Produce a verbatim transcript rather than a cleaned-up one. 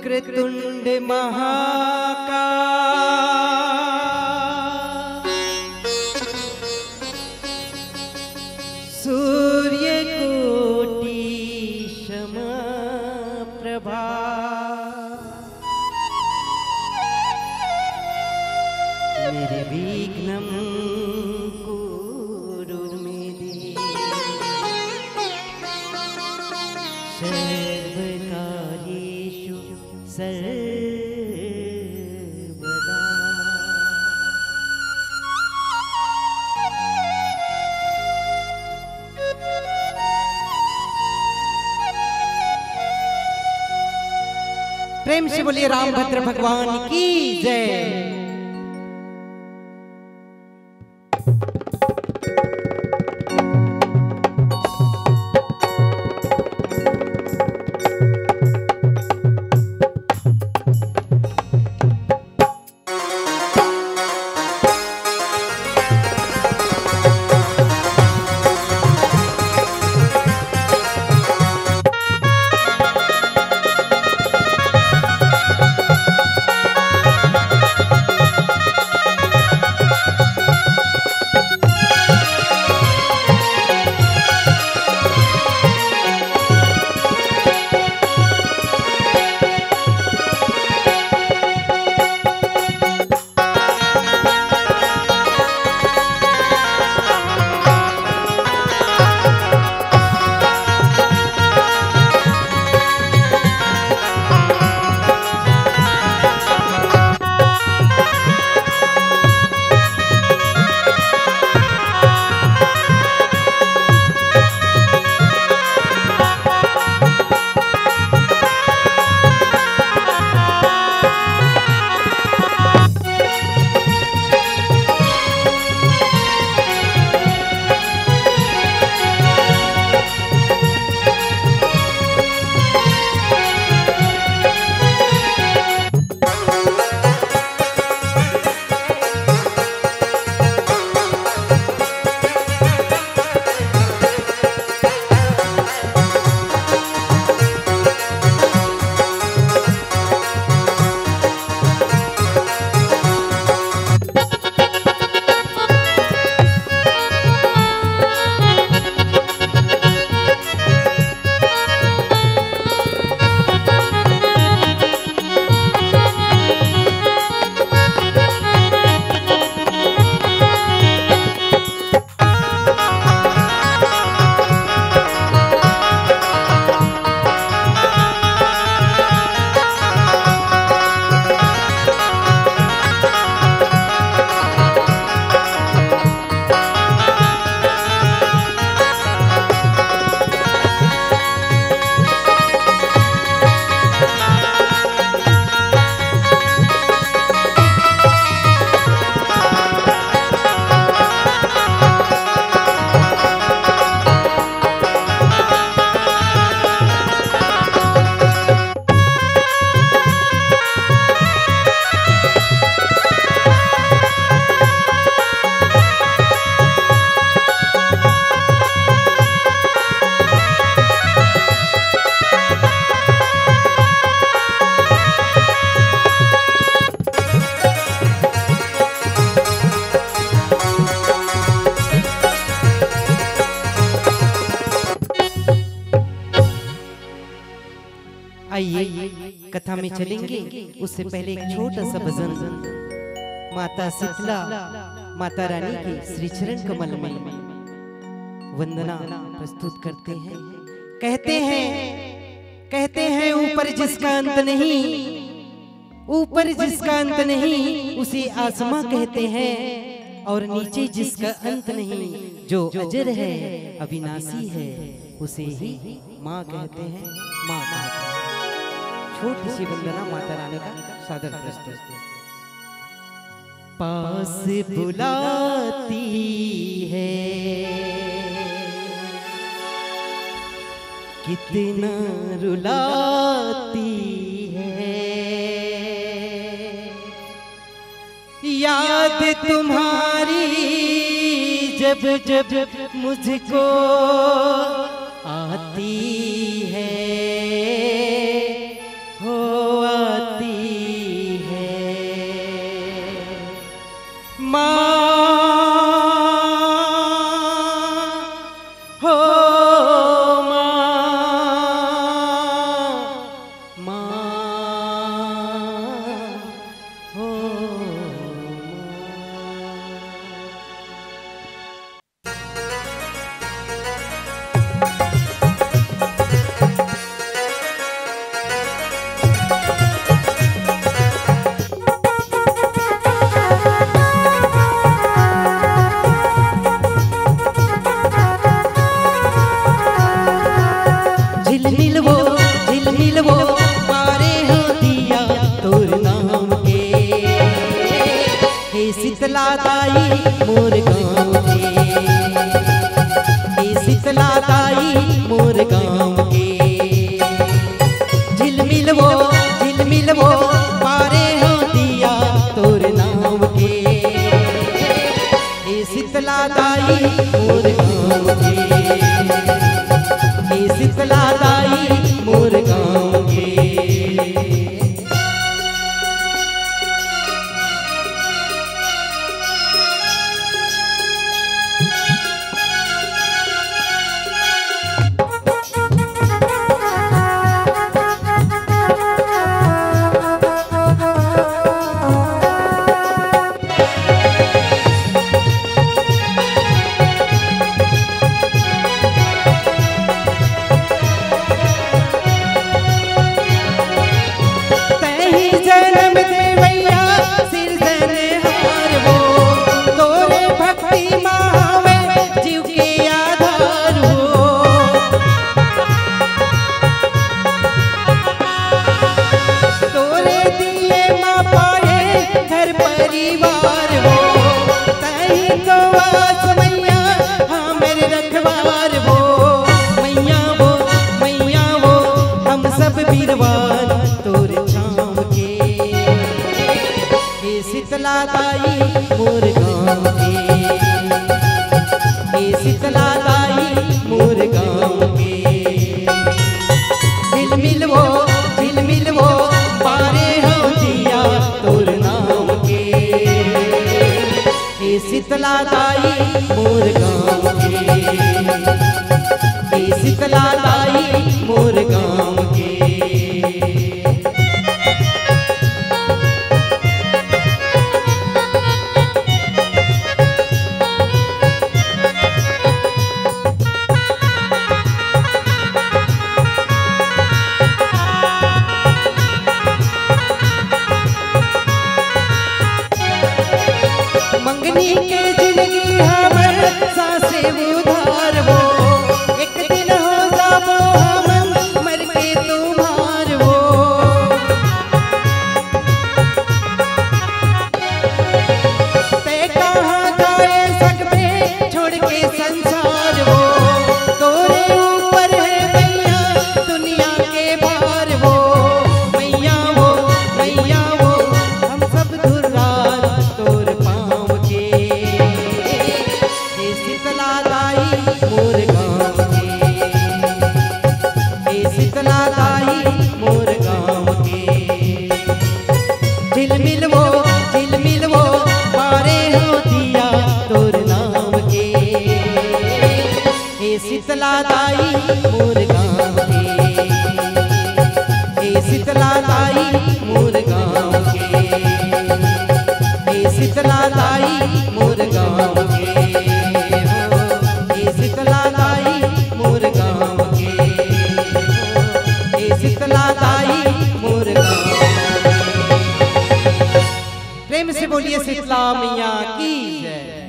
वक्रतुंड महाकाय, सूर्यकोटि समप्रभा, निर्विघ्नं कुरु मे देव, सर्वकार्येषु सर्वदा। प्रेम से बोलिए रामभद्र भगवान की जय। आइए, कथा में चलेंगे, उससे पहले एक छोटा सा भजन माता शीतला, माता रानी के श्री चरण कमल में वंदना प्रस्तुत करते हैं। कहते हैं, कहते हैं, ऊपर जिसका अंत नहीं, ऊपर जिसका अंत नहीं, उसे आसमां कहते हैं, और नीचे जिसका अंत नहीं, जो अजर है, अविनाशी है, उसे ही माँ कहते हैं, माँ कहते हैं। छोटी सी वंदना माता रानी का सादर प्रस्तुत। पास बुलाती है, कितना रुलाती है याद तुम्हारी, जब जब मुझको आती है, हो दाई मोर गाँव के, ए शीतला दाई मोर गाँव के। झिलमिल वो, झिलमिल वो, बारे हो दिया तोर नाम के। ए शीतला दाई मोर गाँव के, ए शीतला दाई मोर गाँव के। तहीं जन्म दे भैया सिरजनहार हो, तोरे भक्ति मा हवे जीव के आधार हो। तोरे दिए मा पाए घर परिवार हो, तहीं तो आस मैया हमर रखवार हो। मैया वो, मैया वो, हम सब बीरवान तोर छाँव के। हे शीतला दाई मोर गाँव के, हे शीतला दाई मोर गाँव के। झिलमिल वो, झिलमिल वो, बारे हो दिया तोर नाम के। हे शीतला दाई मोर गाँव के, हे शीतला दाई मोर गाँव के। मंगनी के जिनगी हमर सासे उधार हो, एक दिन हो जाबो हमन मर के तुम्हार हो। तैं कहाँ जाए सकबे छोड़ के संसार हो, तोरे ऊपर है मैया दुनिया के भार हो। मैया वो, मैया वो, हम सब धुर्रान तोर पाँव के। हे शीतला दाई मोर गाँव के, हे शीतला दाई मोर गाँव के। झिलमिल वो, झिलमिल वो, बारे हो दिया तोर नाम के। हे शीतला दाई मोर गाँव के, हे शीतला दाई मोर गाँव के, हे शीतला दाई मोर गाँव के, हो, हे शीतला दाई मोर गाँव के, हो, हे शीतला दाई मोर गाँव के। प्रेम से बोलिए शीतला मैया की जय।